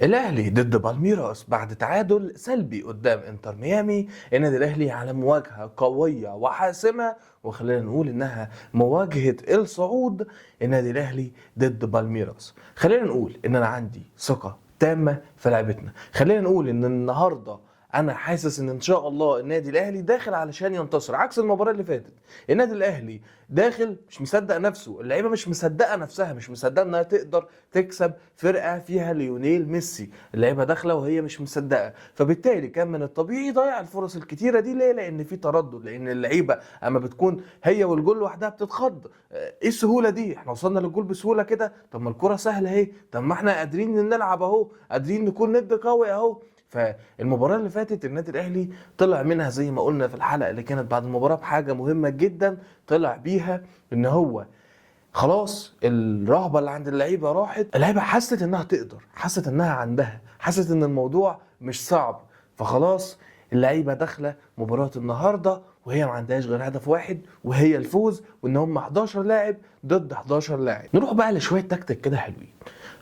الاهلي ضد بالميراس بعد تعادل سلبي قدام انتر ميامي. النادي الاهلي على مواجهة قوية وحاسمه، وخلينا نقول انها مواجهة الصعود. النادي الاهلي ضد بالميراس، خلينا نقول ان انا عندي ثقة تامة في لعبتنا. خلينا نقول ان النهارده انا حاسس ان شاء الله النادي الاهلي داخل علشان ينتصر، عكس المباراة اللي فاتت. النادي الاهلي داخل مش مصدق نفسه، اللعيبة مش مصدقه نفسها، مش مصدقه انها تقدر تكسب فرقه فيها ليونيل ميسي. اللعيبة داخله وهي مش مصدقه، فبالتالي كان من الطبيعي ضيع الفرص الكتيرة دي. ليه؟ لان في تردد، لان اللعيبة اما بتكون هي والجول لوحدها بتتخض. ايه السهولة دي؟ احنا وصلنا للجول بسهولة كده؟ طب ما الكره سهلة اهي، طب ما احنا قادرين نلعب اهو، قادرين نكون ند قوي اهو. فالمباراه اللي فاتت النادي الاهلي طلع منها زي ما قلنا في الحلقة اللي كانت بعد المباراة بحاجة مهمة جدا، طلع بيها ان هو خلاص الرهبة اللي عند اللعيبة راحت. اللعيبة حست انها تقدر، حست انها عندها، حست ان الموضوع مش صعب. فخلاص اللعيبة داخله مباراة النهارده وهي ما عندهاش غير هدف واحد، وهي الفوز، وان هم 11 لاعب ضد 11 لاعب. نروح بقى لشويه تكتيك كده حلوين.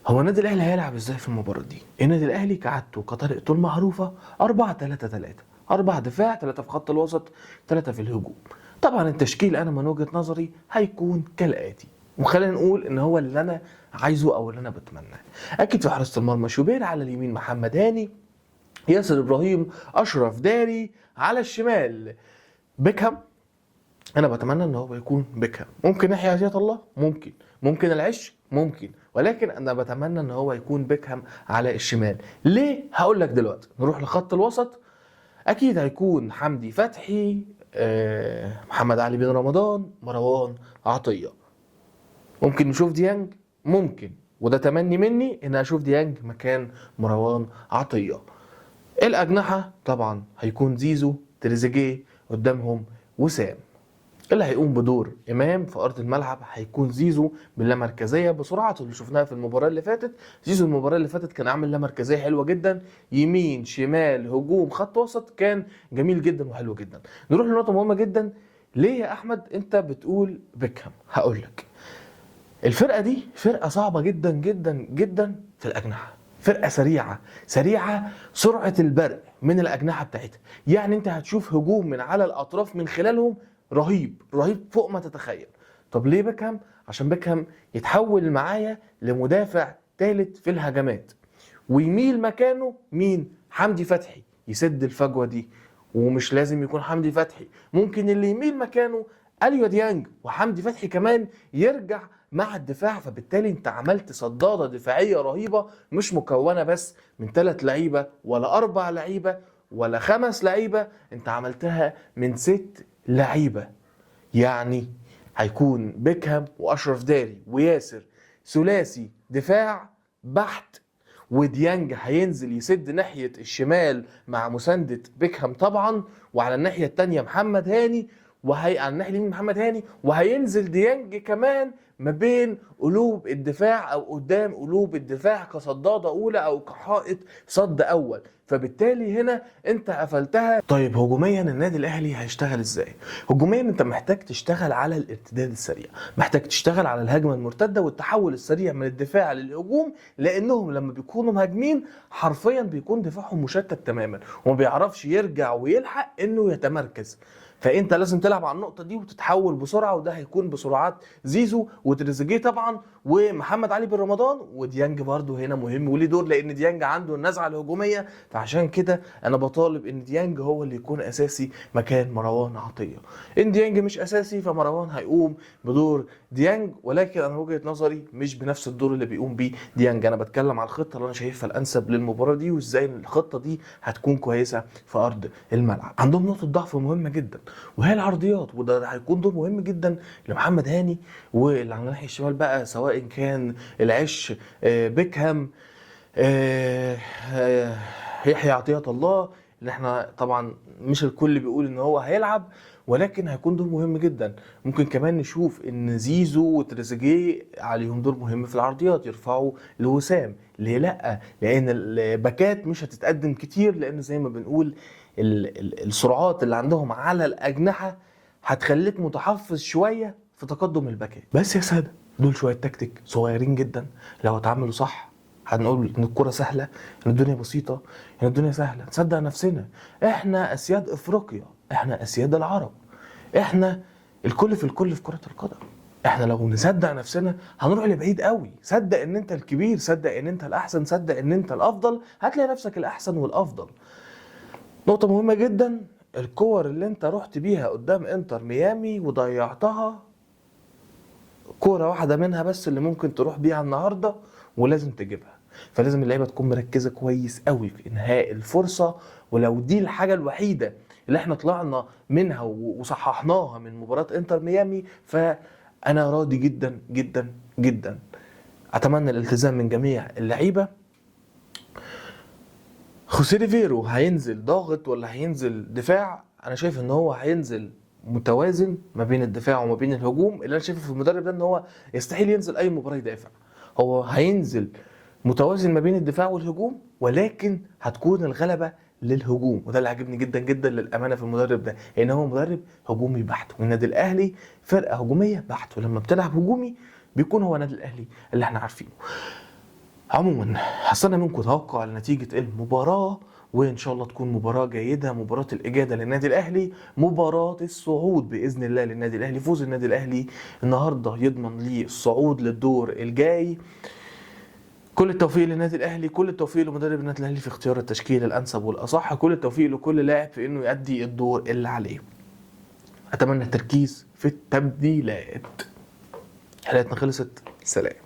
هو النادي الاهلي هيلعب ازاي في المباراة دي؟ النادي الاهلي كعادته كطريقته المعروفة 4-3-3، 4 دفاع، 3 في خط الوسط، 3 في الهجوم. طبعا التشكيل انا من وجهه نظري هيكون كالاتي، وخلينا نقول ان هو اللي انا عايزه او اللي انا بتمناه. اكيد في حراسة المرمى شوبير، على اليمين محمد هاني، ياسر ابراهيم، اشرف داري، على الشمال بيكهام. انا بتمنى ان هو يكون بيكهام، ممكن يحيى عطية الله، ممكن العش، ممكن، ولكن انا بتمنى ان هو يكون بيكهام على الشمال. ليه؟ هقول لك دلوقتي. نروح لخط الوسط، اكيد هيكون حمدي فتحي، محمد علي بن رمضان، مروان عطية. ممكن نشوف ديانج، ممكن، وده تمني مني ان اشوف ديانج مكان مروان عطية. الاجنحة طبعا هيكون زيزو، تريزيجيه، قدامهم وسام. اللي هيقوم بدور امام في ارض الملعب هيكون زيزو باللامركزيه بسرعته اللي شفناها في المباراة اللي فاتت. زيزو المباراة اللي فاتت كان عامل لامركزيه حلوة جدا، يمين شمال هجوم خط وسط، كان جميل جدا وحلو جدا. نروح لنقطة مهمة جدا. ليه يا احمد انت بتقول بيكهام؟ هقول لك. الفرقة دي فرقه صعبة جدا جدا جدا في الاجنحة، فرقه سريعة سريعة، سرعة البرق من الاجنحة بتاعتها. يعني انت هتشوف هجوم من على الاطراف من خلالهم رهيب رهيب فوق ما تتخيل. طب ليه بيكهام؟ عشان بيكهام يتحول معايا لمدافع ثالث في الهجمات، ويميل مكانه مين؟ حمدي فتحي، يسد الفجوة دي. ومش لازم يكون حمدي فتحي، ممكن اللي يميل مكانه اليو ديانج، وحمدي فتحي كمان يرجع مع الدفاع. فبالتالي انت عملت صداده دفاعية رهيبة، مش مكونة بس من 3 لعيبة ولا 4 لعيبة ولا 5 لعيبة، انت عملتها من 6 لعيبة. يعني هيكون بيكهام واشرف داري وياسر ثلاثي دفاع بحت، وديانج هينزل يسد ناحية الشمال مع مساندة بيكهام طبعا، وعلى الناحية الثانية محمد هاني، وهي على الناحية اليمين محمد هاني، وهينزل ديانج كمان ما بين قلوب الدفاع او قدام قلوب الدفاع كصداده اولى او كحائط صد اول. فبالتالي هنا انت قفلتها. طيب هجوميا النادي الاهلي هيشتغل ازاي؟ هجوميا انت محتاج تشتغل على الارتداد السريع، محتاج تشتغل على الهجمة المرتدة والتحول السريع من الدفاع للهجوم، لانهم لما بيكونوا مهاجمين حرفيا بيكون دفاعهم مشتت تماما وما بيعرفش يرجع ويلحق انه يتمركز. فانت لازم تلعب على النقطة دي وتتحول بسرعة، وده هيكون بسرعات زيزو وتريزيجيه طبعا ومحمد علي بن رمضان، وديانج برده هنا مهم وليه دور، لان ديانج عنده النزعة الهجومية. فعشان كده انا بطالب ان ديانج هو اللي يكون اساسي مكان مروان عطية. ان ديانج مش اساسي فمروان هيقوم بدور ديانج، ولكن انا وجهه نظري مش بنفس الدور اللي بيقوم بيه ديانج. انا بتكلم على الخطة اللي انا شايفها الانسب للمباراة دي، وازاي الخطة دي هتكون كويسة في ارض الملعب. عندهم نقطة ضعف مهمة جدا وهي العرضيات، وده هيكون دور مهم جدا لمحمد هاني، واللي على الناحية الشمال بقى سواء كان العش، بيكهام، يحيى عطية الله، اللي احنا طبعا مش الكل بيقول ان هو هيلعب، ولكن هيكون دور مهم جدا. ممكن كمان نشوف ان زيزو وتريزيجيه عليهم دور مهم في العرضيات، يرفعوا لوسام. ليه لا؟ لان الباكات مش هتتقدم كتير، لان زي ما بنقول السرعات اللي عندهم على الاجنحة هتخليك متحفظ شوية في تقدم الباكات. بس يا ساده، دول شوية تكتيك صغيرين جدا، لو اتعملوا صح هنقول ان الكرة سهلة، ان الدنيا بسيطة، ان الدنيا سهلة. نصدق نفسنا، احنا اسياد افريقيا، احنا اسياد العرب، احنا الكل في الكل في كرة القدم. احنا لو نصدق نفسنا هنروح لبعيد قوي. صدق ان انت الكبير، صدق ان انت الاحسن، صدق ان انت الافضل، هتلاقي نفسك الاحسن والافضل. نقطة مهمة جدا، الكور اللي انت رحت بيها قدام انتر ميامي وضيعتها، كورة واحدة منها بس اللي ممكن تروح بيها النهاردة ولازم تجيبها. فلازم اللعيبة تكون مركزة كويس قوي في انهاء الفرصة. ولو دي الحاجة الوحيدة اللي احنا طلعنا منها وصححناها من مباراة انتر ميامي، فأنا راضي جدا جدا جدا. أتمنى الالتزام من جميع اللعيبة. خوسيه ريفيرو هينزل ضاغط ولا هينزل دفاع؟ انا شايف ان هو هينزل متوازن ما بين الدفاع وما بين الهجوم. اللي انا شايفه في المدرب ده ان هو يستحيل ينزل اي مباراة يدافع، هو هينزل متوازن ما بين الدفاع والهجوم، ولكن هتكون الغلبة للهجوم. وده اللي عاجبني جدا جدا للامانة في المدرب ده، ان هو مدرب هجومي بحت، والنادي الاهلي فرقه هجومية بحت، ولما بتلعب هجومي بيكون هو النادي الاهلي اللي احنا عارفينه. عموما هستنى منكم توقع لنتيجة المباراة، وإن شاء الله تكون مباراة جيدة، مباراة الإجادة للنادي الأهلي، مباراة الصعود بإذن الله للنادي الأهلي. فوز النادي الأهلي النهاردة يضمن ليه الصعود للدور الجاي. كل التوفيق للنادي الأهلي، كل التوفيق لمدرب النادي الأهلي في اختيار التشكيل الأنسب والأصح، كل التوفيق لكل لاعب في إنه يؤدي الدور اللي عليه. أتمنى التركيز في التبديلات. حلقتنا خلصت، سلام.